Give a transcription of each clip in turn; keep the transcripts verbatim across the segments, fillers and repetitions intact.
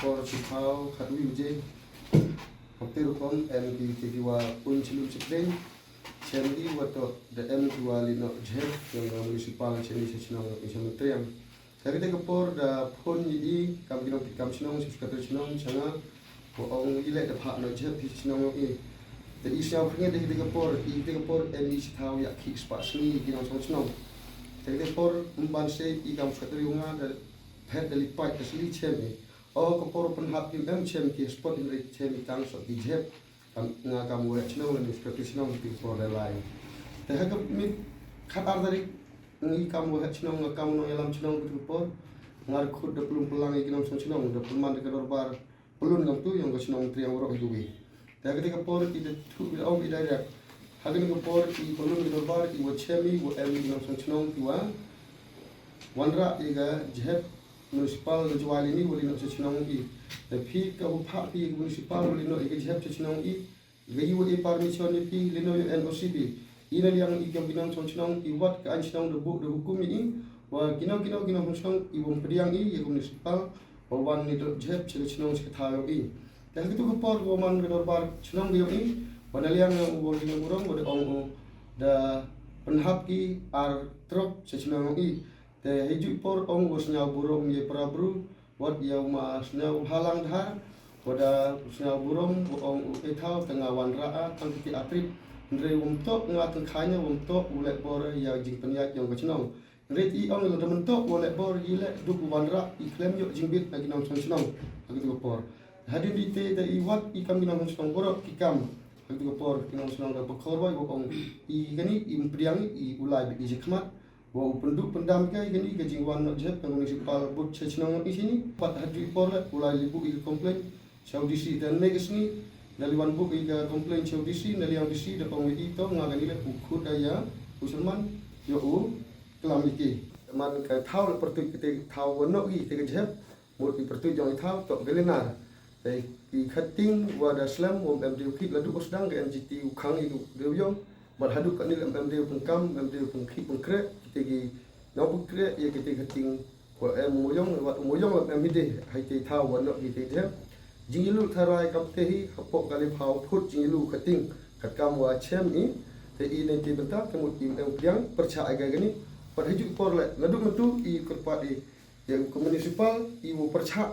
Por shiphew khatwei baje. Hapdeng rukom em ki ki wa pun chilum chipdeng. Chem ki wa to da em ki wa lino jhep yang wa municipal chem ni chnong ni chem triam. Ka kete ka por da phone yi i kam ki nong ki kam chnong, secretary chnong changa. Ko ong i le da pha no jhep hi chnong i. Da i sñiaw khnge da kete ka por, i kete ka por em i sithaw ya ki spa sngi ki nong song chnong. Da kete ka por mban se i kam secretary nga da phet da li pai da sli chem i. O ka por pynhap ki em chem ki spot in ri chem i tang so ki jhep. Kam nga kam wa chnong ni secretary chnong ki por da lai. Te ha ka mit khat ar tarik ngi kam wa chnong nga kam nong yalam chnong ki por. Ngar khut da plum pelang i ki nong song chnong da pynman da ka dorbar. Pelun ngam tu yong ka chnong triang warok hi ka wi. Te ha kete ka por i da thu i da ong i da yak. Ha kete ka por i pelun ka dorbar i wa chem i wa em i nong song chnong i wa. Wanrah i ka jhep municipal ka jwai lini wa lino chnong i. Te phi ka hu pha phi ka municipal wa lino i ka jhep chnong i. Ga yu e permission ni pi lino yu N O C pi. Ina liang i kam binang chong chnong i wat ka an chnong da bu da hukum i. Wa kino kino kino chong chnong i wong pediang i ya municipal. Wa wan ni dot jep chile chnong chike thaw i. Te ha kitu ka por wa man ka dorbar chnong ga i. Wa na liang ya u wong kino murong wa da ong u da penhap ki ar trok chnong i. Te hiju por ong wa sñiaw burom ye para bru. Wat ya u ma sñiaw halang dhar. Wa da sñiaw burom wa ong u ethaw te nga wan ra a tang kiti atrip. Hynrei wam tok nga tang khanya wam tok u lek bor ya jing pynyak yong ka chnong. Hynrei ti ong la da mentok wa lek bor i lek duk wan ra i klem yok jingbit na ki nong chnong chnong. Ha kitu ka por. Hadin di te da i wat i kam ki nong chnong borok ki kam. Ha kitu ka por ki nong chnong da pakor wa ong i kani i mpriang i ulai bi i jikmat. Wa u pynduh pyndam ka kani ka jingwan noh jep ka municipal board cha chnong i sini. Pat hadri por le u la libu i ka complain cha u D C te ne ka sngi. Da li wan bu i ka complain cha u D C, na liang D C da pang i to nga kani le u khut da ya u serman yo u klam i ki. Man ka thaw le pertuit kite thaw wa noh i te ka jep. Mut i pertuit jong i thaw tok galinar. Te i khating wa da slem wom em diu khit la du u sdang ka N G T u khang i du diu yong. Bad haduk kani lem em diu pengkam, em diu pengkhit pengkrek, kite ki nau pengkrek, ya kite khating wa em moyong, wa moyong lem em hide, hai te thaw wa nok hide jep. Jing ilu tharai kam te hi, hapok kali phaw phut jing ilu khating, kat kam wa chem i, te i nai te benta, te mut i em piang, percha ai gai gani, pat haju por le, nadu mentu i kerpat i, ya ka municipal, i wo percha,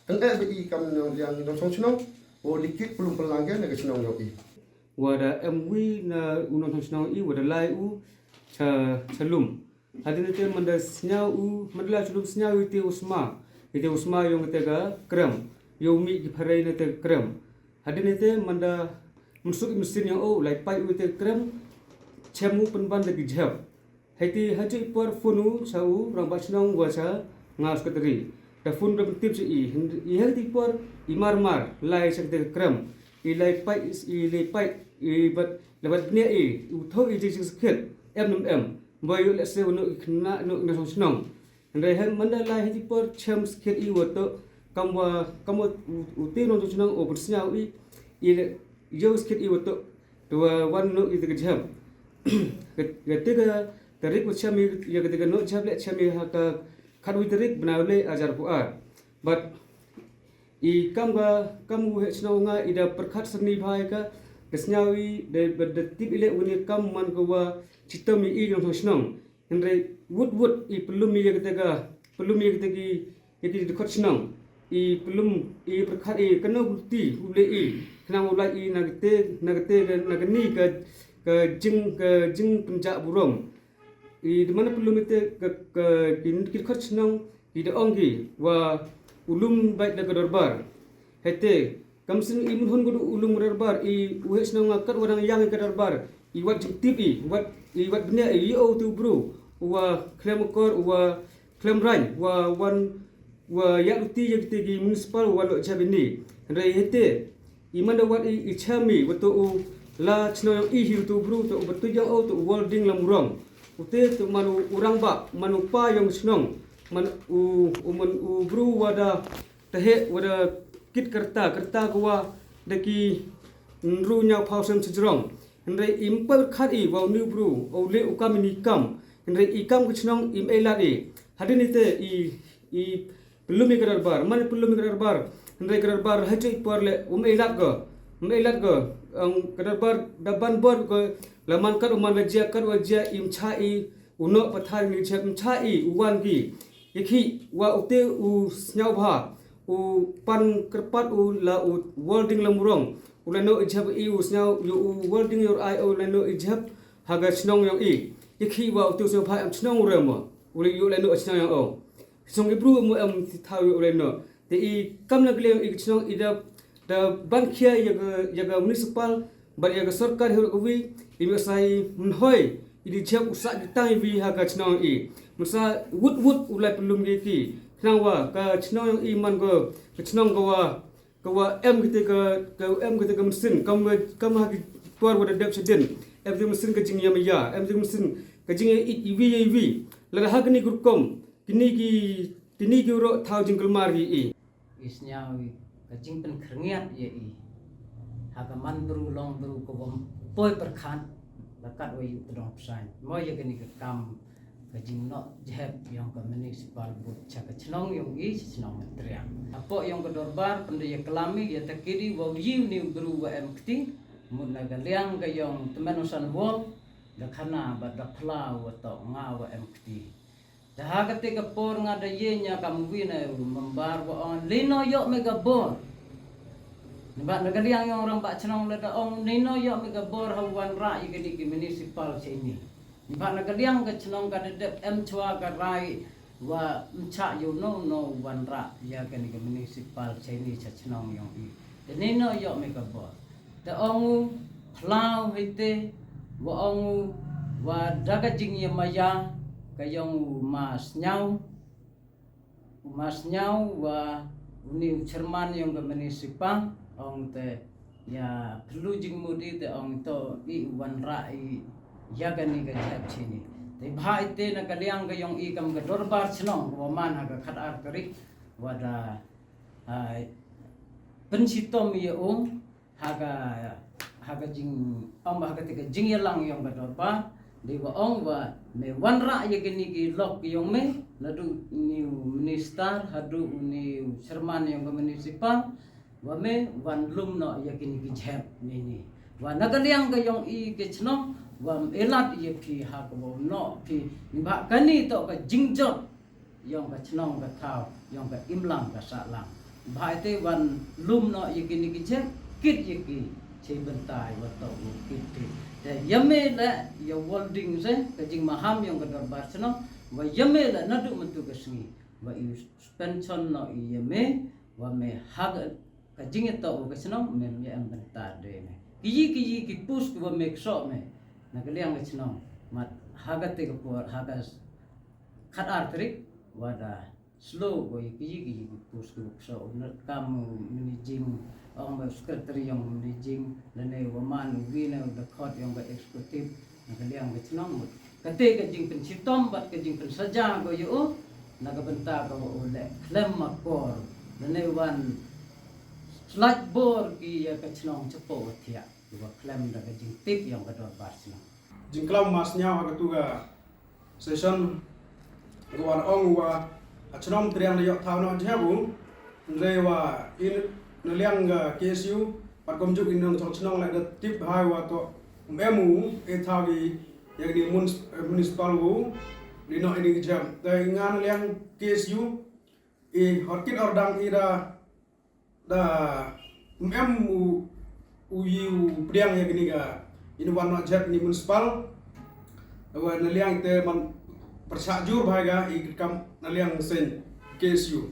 teng eh be i kam nong yang nong song chnong, wo likit pelum pelang ke, na ka chnong nong i. Wa da em wi na u nong shnong i wa da lai u cha cha lum. Hadien te man da sñiaw u man da lai cha lum sñiaw i te u sma. I te u sma yong te ka krem. Yow mi ki pharei na te ka krem. Hadien te man da mynsuk i mynsiem yong u lai pai u te ka krem. Chem u pynban da ki jhep. Hei ti haju i por phone u cha u rangbah chnong wa cha nga secretary. Da phone da pyntip cha i, i hei ti por i mar mar lai cha kate ka krem. I lai pait, i lai pait, i bat, la bat bniah i, u thoh i jing jing skit, em nem em. Ba yu leh se u nok i khynnah nok i nongshong chnong. Hynrei hei man da lai hei ti por chem skit i wa toh, kam wa, kam wa u, u te nongshong chnong u pynsñiaw i, i leh yow skit i wa toh, te wa wan nok i te ka jhem. Ka, ka te ka tarik wa chem i, ya ka te ka nok jhem leh chem i ha ka khatwi tarik bnai u leh hajar phew ar. Bad i kam ka, kam u heh chnong nga i da pyrkhat syrni bha i ka, da sñiaw i, da, da, da tip i leh u ni kam man ka wa chitom i i nongshong chnong. Hynrei wut wut i pylum i ya kata ka, pylum i ya kata ki, ya ki dkhot chnong. I pylum, i pyrkhat i kano u ti, u leh i, khnang u lai i na kate, na kate ka, na kani ka, ka jing, ka jingpynjah burom. I da man pylum i te ka, ka, ki, ki dkhot chnong, i da ong ki, wa u lum bait da ka dorbar. Hei te, kam sien i mynhun ka du u lum ka dorbar, i u heh chnong nga kat wa dang yang i ka dorbar, i wat jingtip i, wat, i wat bniah i, i o tu bru, u wa khlem akor, u wa khlem rain, wa wan, wa ya luti ya kite ki municipal, wa lo jabini. Hynrei hei te, i man da wat i, i cham i, wa to u la chnong yong i hi u tu bru, to u batu yong o, to u wal ding lam rong. U te, to man u, u rangbah, man u pa yong chnong, man u, u man u bru wa da, te heh wa da kit kerta, kerta ka wa da ki nru ñiaw phaw sem sejrong. Hynrei i mper khat i wa u ni u bru, u leh u kam i ni kam. Hynrei i kam ka chnong i mei lad i. Hadien i te i, i pynlum ïa ka dorbar, man pynlum ïa ka dorbar, hynrei ka dorbar ha kito ki por leh, um ei lad ko, um ei lad ko, um, ka dorbar da ban bor ko, la man kat u man la jia, kat wa jia, im cha i, u noh pathar ni jep, im cha i, u wan ki, ïa ki, wa u te u sñiaw bha, u pan kyrpad u la u Walding Lamurong, u la noh i jep i u sñiaw, ïa u Walding ïa u ai u la noh i jep, ha ka chnong yong i, ïa ki wa u te u sñiaw bha em chnong u re mo, u la ïa u la noh i chnong yong o. Song i bru mo em ti thaw ïa u la noh. Te i kam na ka liang i ka chnong i da, da ban khia ïa ka, ïa ka municipal, bad ïa ka sorkar hi ruh ka wi, i me sa i mynhoi, i di jep u sa ki tang i wi ha ka chnong i. Mynsa wut wut u lai pynlum ki ki. Khnang wa ka chnong yong i man ko, ka chnong ka wa, ka wa em kite ka, ka em kite ka mynsin, kam wa, kam ha ki tuar wa da dep shadin. Em kite mynsin ka jingïa maya, em kite mynsin ka jingïa i, i wi, i wi. Lada ha kani ka rukom, kini ki, kini ki ruh thaw jingkulmar ki i. I sñiaw i ka jingpynkhyrngiat ïa i. Ha ka man bru long bru ka bym poi pyrkhat, la kat wa yu tdong psain. Mo ïa kani ka kam ka jingnoh jhep yong ka municipal booth cha ka chnong yong i cha chnong Matriang. Hapoh yong ka dorbar pynda ïa klam i ïa ta kidi wa u yu ni u bru wa em kti, mut na ka liang ka yong tmen u san wol, da khana bad da phla wa toh nga wa em kti. Da ha kate ka por nga da ïa nya kam wi na u member wa ong lino ïoh me ka bor. Nba na ka liang yong rang ba chnong la da ong lino ïoh me ka bor ha wan ra ïa kani ki municipal cha ini. Nba na ka liang ka chnong ka da dep em chwa ka rai wa mcha yu no no wan ra ïa kani ki municipal cha ini cha chnong yong i. Te lino ïoh me ka bor. Te ong u phlaw hite wa ong u wa da ka jingïamaya ka yong u ma sñiaw, u ma sñiaw wa uni u chairman yong ka municipal ong te ïa plu jingmut i te ong to i u wan ra i ïa kani ka jhep chini. Te bha ite na ka liang ka yong i kam ka dorbar chnong wa man ha ka khat ar tarik wa da, ah, pynshitom ïa u ha ka, ha ka jing, ong ba ha kate ka jingïalang yong ka dorbar, dei wa ong wa me wan ra ïa kini ki lok yong me, naduh ni u minister, haduh ni u chairman yong ka municipal, wa me wan lum noh ïa kini ki jhep nini. Wa na ka liang ka yong i ka chnong, wa me lad ïa phi ha ka wa noh phi, ba kani to ka jingjot yong ka chnong ka thaw, yong ka imlang ka sahlang. Bha ite wan lum noh ïa kini ki jhep, kit ïa ki, che bynta i wa to u kit kit. Te ïa me le, ïa Walding se, ka jingmaham yong ka dorbar chnong, wa ïa me le naduh myntu ka sngi, wa i suspension noh ïa me, wa me ha ka, ka jingïatoh wa ka chnong, me, me em bynta de me. Ki yi, ki yi, ki pus, ki wa me ksoh me, na ka liang ka chnong, mat ha kate ka por, ha ka khat ar tarik, wa da slow ko ïa ki, ki, ki pus ki workshop, na kam u managing, ong ba secretary yong u managing, lane wa man u wi na u da khot yong ka executive, na ka liang ka chnong mut. Kate ka jingpynshitom bad ka jingpynsaja ko ïa u, na ka bynta ko u leh khlem makor, lane wan slat bor ki ïa ka chnong chapoh wa thiah, ki wa khlem da ka jingtip yong ka dorbar chnong. Jingklam ma sñiaw ha katu ka session, ka wan ong u wa, a chnong Triang na ïoh thaw noh jhep u, hynrei wa in na liang ka K S U, pat kumjuh in nongchong chnong la da tip bha wa to, um em u, e thaw ki, ïa kini mun-, eh, municipal u, lino ini ki jhep. Te nga na liang K S U, i hot kit or dang i da, da, um em u, u yi u pdiang ïa kini ka, ini wan noh jhep ini municipal. Wa na liang te man pyrshah jur bha ka, i kam na liang seiñ K S U.